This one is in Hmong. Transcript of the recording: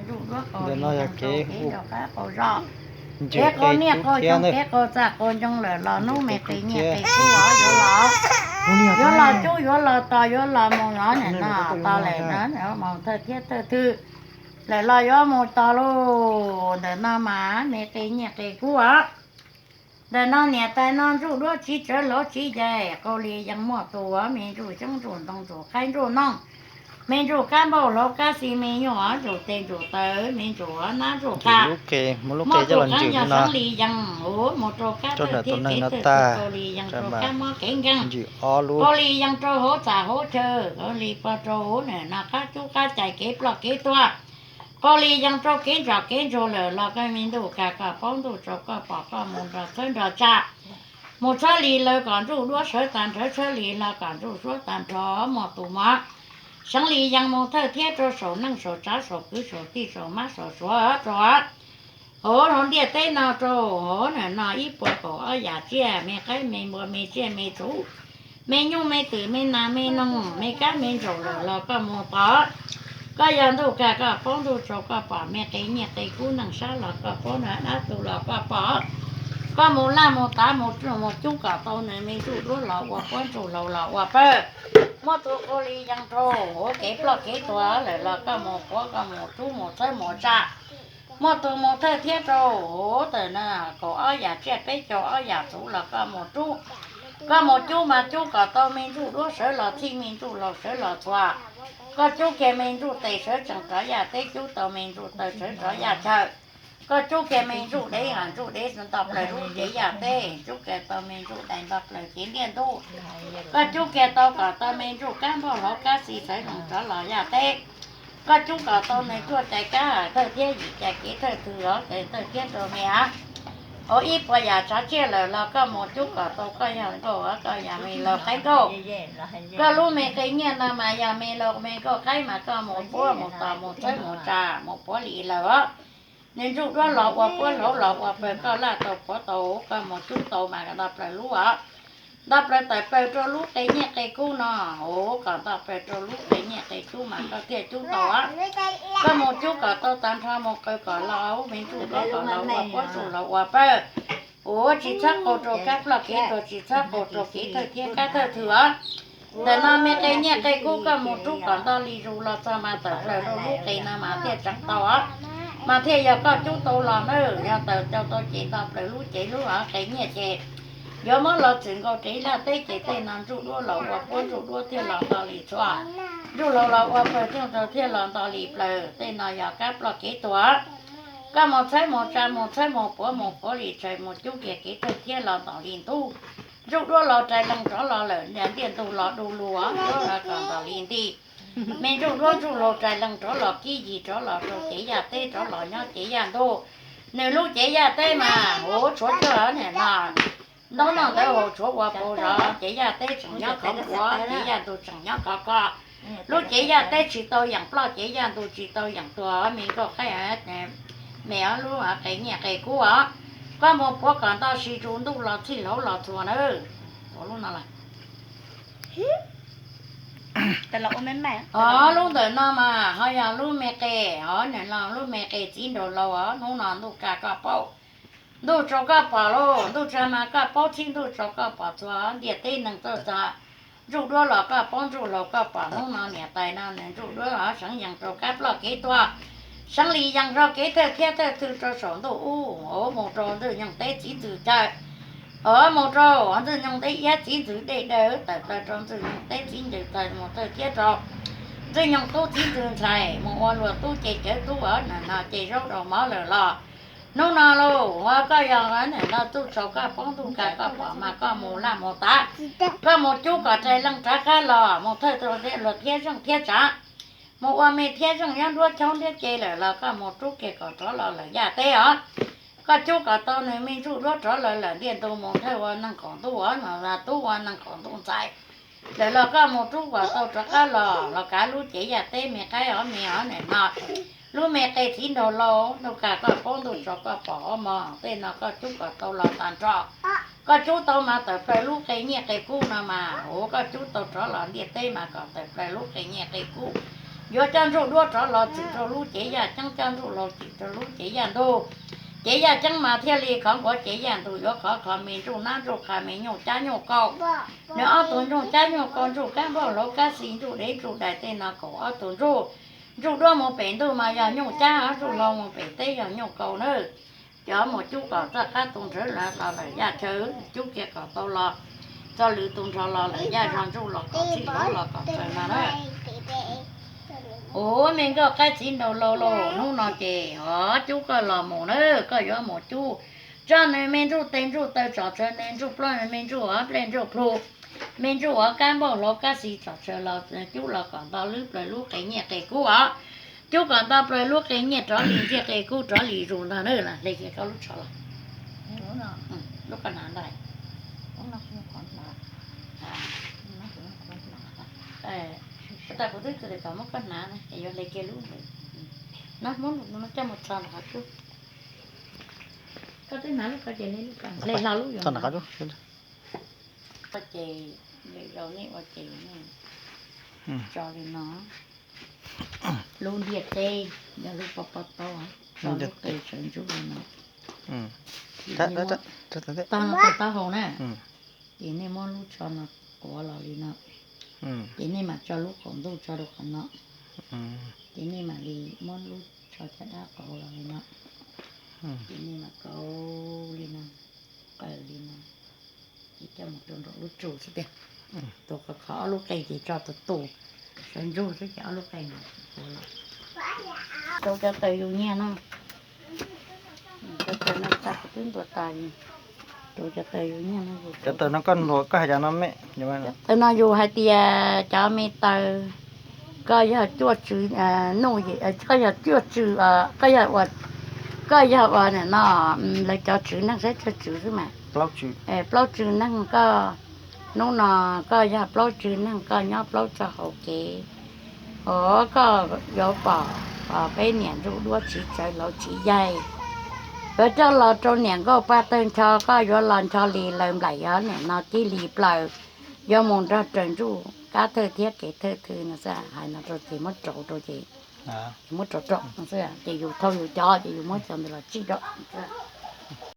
Ntawm no yog kev ua qab qau zog, kev qau niaj qau xyoo, kev qau txaj qau ntoo lawm los hnub me qe nyiaj qe kub yuav los, yuav los cub yuav los tos yuav los mus los nim no tos lawm na, mus thawj thiab thawj thwj lawm los yuav mus tos lauj. Ntawm no mas me qe nyiaj qe kub os. Ntawm no niam tais no ntsuj duab tsiv tsawv lauv tsiv yaig, qau li yees muaj tus me ntsuj xyoob ntsuj ntoo ntsuj qaib ntsuj noog, me ntsuj kab npauj hlauv kab xis me nyuam ntsuj tes ntsuj taw me ntsuj nab ntsuj qab, muaj tus qab yog seev li yees mus rau kab thawj thiab kev thawj thwj, qau li yees rau kab mob kev nkeeg, qau li yees rau hauv txaj hauv chaw, qau li pog rau hauv nim no qab cub qab cais kev ploj kev tuag, qau li yees rau kev ntsom kev ntsuag lawm los koj me ntuj kag koj paub ntuj tsaus koj pom koj mus nrog txhawb nrog tsa, mus txhawb li lawv kom ntsuj duab sawv tag nrho, txhawb li los kom ntsuj suab tag nrho, muaj tus mov seev li yees mus thawj thiab rau saum neej saum tsav saum kwv saum tij saum mab saum suav rau hauv hauv ntiaj teb no rau hauv nim no ib puas kaum ob yam tsiaj, me qaib me npua me tsiaj me txhu, me nyuj me twm me nas me noog me kab me ntsaum lawm los koj mus pom. Koj yog ntuj kag koj paub ntuj tsaus koj pom, me qe nyiaj qe kub neej sab los koj paub, dab tu los koj pom. Koj mus laj mus tav mus cub kom tau nws me ntsuj duab los ua puab ntsuj hlauv los ua pawg. Muaj tus qau li yees rau hauv kev ploj kev tuag lawm los koj mus puav koj mus rub mus txhawb mus tsa. Muaj tus mus thawj thiab rau hauv tawm na kaum ob yam tsiaj peb caug ob yam txhuv los koj mus rub, koj mus cub mas cub kom tau me ntsuj duab sawv los txhij me ntsuj hlauv sawv los txhuas. Koj cub kiag me ntsuj tes sawv tsees rov yaj teb, cub tau me ntsuj taw sawv rov yaj chaw. Koj cub kiag me ntsuj dev ntsuj dev nto plaws lub cev yaj teb, cub kiag tau me ntsuj dais nto plaws cev ntiaj ntuj. Koj cub kiag tau kom tau me ntsuj kab npauj hlauv kab xis sawv tsees rov los yaj teb. Koj cub kom tau nws cuaj cai kab thawj thiab yim cai kev thawj thwj os, kev thawj thiab rau me a. Hauv ib puas yam tsav tsiaj lawm los koj mus cub kom tau, koj yog nkauj koj yog me laus qaib nkauj. Koj lub me qe nyiaj no mas yog me laus me nkauj qaib mas koj mus puab mus tos mus txhawb mus tsa mus puav li lawm os. Nws ntsuj duab los ua puab hlauv los ua pawg, koj laj tau puav tau koj mus cub tau mas nto plaws lub os. Nto plaws tawm plaws rau lub qe nyiaj qe kub no, hauv kom nto plaws rau lub qe nyiaj qe kub mas koj thiaj cub tau os. Koj mus cub kom tau tag nrho mus qaws kom los me ntsuj duab kom los ua puab ntsuj hlauv ua pawg. Ua tsis txhob qau rau kab ploj kev tuag, tsis txhob qau rau kev thawj thiab kab thawj thwj os. Ntawm no me qe nyiaj qe kub koj mus rub kom nto li zus los txog mas tawm plaws rau lub qe no mas thiaj tseev tau os, mas thiaj yog koj cub tau los na. Yog tawm tau tau ces nto plaws lub cev lub qe nyiaj ces yuav muab los txwm nkaus rau yaj teb ces tej no ntsuj duab los ua puab ntsuj duab thiaj los nto li txhua, ntsuj hlauv los ua pawg thiaj los nto li plaws. Tej no yog kab ploj kev tuag. Koj mus txhawb mus tsa mus txhawb mus puav mus puav li tshais mus cub kiag kev thawj thiab los nto li ntuj. Ntsuj duab los rais lees rov los lawm, ntiaj ntug los du lug kom nto li nti. Me ntsuj duab ntsuj hlauv rais lees rov los kib yig rov los rau cev yaj teb rov los nyob cev yaj ntug. Nws lub cev yaj teb mas hauv tshuav cuag niam no ntaub noj ntawd hauv tshuav ua pau zov, cev yaj teb tseem nyob khov kho, cev yaj ntug tseem nyob khov kho. Lub cev yaj teb tsis tau yeem ploj, cev yaj ntug tsis tau yeem tuag, me nkauj qaib me os, lub qe nyiaj qe kub os. Koj mus puav kom nto si zus ntuj los txhij hlauv los txhua na. Os, lub ntawm no mas ho yog lub me qe, os, nim no lub me qe txiv nraug laus os, hnub no ntuj kaj koj paub, ntuj tsaus koj pom lauj, ntuj tsaus mas koj paub txhij, ntuj tsaus koj pom txhua, ntiaj teb neeg txawj txog. Ntsuj duab los koj paub, ntsuj hlauv koj pom, hnub no niam tais no nws ntsuj duab os, seev yees rau kab ploj kev tuag, seev li yees rau kev thawj thiab thawj thwj rau saum ntuj ub, mus rau ntxwg nyoog teb txiv ntxwg chaw, mus rau ntxwg nyoog teb iab txiv ntxwg dej daw, tawm plaws rau ntxwg nyoog teb txiv ntxwg thaw mus thawj thiab rau ntxwg nyoog tub txiv ntxwg ntxhais, mus ua luag tub ces cawv tub os, nim no ces zaub rau mov lawm los. Hnub no lauj, ua koj yog nim no ntuj tsaus koj paub, ntuj kaj koj pom mas koj mus laj mus tav, koj mus cub kom rais lees rov qab los, mus thawj luag thiab zeej thiab tsav, mus ua me thiab zeej nyob nruab choob ntiab ce lawm los koj mus rub kiag kom rov los lawm yaj teb os. Koj cub kom tau nws me ntsuj duab rov los lawm ntiaj ntug mus thawj ua neeg qaum ntuj os, tub ua neeg qaum ntuj ntxhais lawm los koj mus rub kom tau rov qab los, los kav lub cev yaj teb me qaib os me os nim no. Lub me qe txiv nraug laus, ntuj kaj koj paub, ntuj tsaus koj pom os mog, tej no koj cub kom tau los tag nrho. Koj cub tau mas tawm plaws lub qe nyiaj qe kub no mas, ua koj cub tau rov los ntiaj teb mas kom tawm plaws lub qe nyiaj qe kub. Yuav coj ntsuj duab rov los txwm rau lub cev yaj ceeb, coj ntsuj laus txwm rau lub cev yaj ntug. Cev yaj ceeb mas thiaj li khov nkuav cev yaj ntug, yuav khov khov me ntsuj nab ntsuj qha me nyuj cab nyuj qau. Nws ob tug ntsuj cab nyuj qau, ntsuj kab npauj hlauv kab xis, ntsuj dev ntsuj dais tej no kaum ob tug ntsuj. Ntsuj duab mus pem ntuj mas yog nyuj cab, ntsuj laus mus pem teb yog nyuj qau nawb. Cov mus cub kom txoj qab tu nrhawv los lawm yaj chaw, cub kiag kom tau los txoj lwm tu nrho los lawm yaj zog, ntsuj los kom txhij los kom txaws no na. Ua me nkauj qaib txiv nraug laus lauj, hnub no ces o cub koj los mus na, koj yuav mus cub tso nws me ntsuj tes ntsuj taw tsom tsawv, nws ntsuj plaub nws me ntsuj o nplej ntsuj plhu, me ntsuj o kab npauj hlauv kab xis tsom tsawv los cub los kom nto lub plaws lub qe nyiaj qe kub os. Cub kom nto plaws lub qe nyiaj rov li ntiaj qe kub rov li zus ntag na. Hle kiag koj lub tsho los, lub koj hnav ntag. Tab kuv twb tsis tau muab koj hnav ne, es yuav hle kiag lub ntawd. No muab coj mus tso nram qhov cub. Koj twb hnav lub ko ces hle lub ko, hle hlo lub yuav hnav. Ko ces lwm zaus nej ua ces nej tso li no, lub ntiaj teb, yog lub pob pob taub, tso lub qe sawv ntsug li no. Tag no taub hau na, ces nej muab lub tsho no quav los li no, ces nej mam tso lub qaum ntuj tso rau qhov no, ces nej mam li muab lub tsho caj dab qauv los li no, ces nej mam kauv li no, qaws li no, ces coj mus rau nraum lub tsu xwb tiag. Tus qhov qhov ob lub qe ces tso tus tus sawv ntsug xwb ces ob lub qe no quav los. Rau cov taws yus nyiaj no, cov taws no tas kuv twb ntuas tas, rau cov taws yus nyiaj no. Cov taws no koj ntuas koj hais cov no me, taws no yus hais tias cov me taws, koj yog cuaj tsw nuj, koj yog cuaj tsw, koj yog ua, koj yog ua no, lawv cov tswv neeg saib tsawg tswv xwb mas, plaub tsw neeg koj, hnub no koj yog plaub tsw neeg koj nyob plaub txoj hauv kev, o koj yuav pom peb niam ntsuj duab tsiv tsawv laus tsiv yaig, yuav coj los rau niam nkauj paj tawg ncho, koj yuav los ncho li lawv nplaim yog niam no tib li plaws, yuav mus nrog raws ntsuj kab thawj thiab kev thawj thwj no xwb. Hais no rau ces muab rauv rau ces, muab rauv rau no xwb ces yus thauj yus cov ces yus muab cov ntawd los tsij rau no xwb.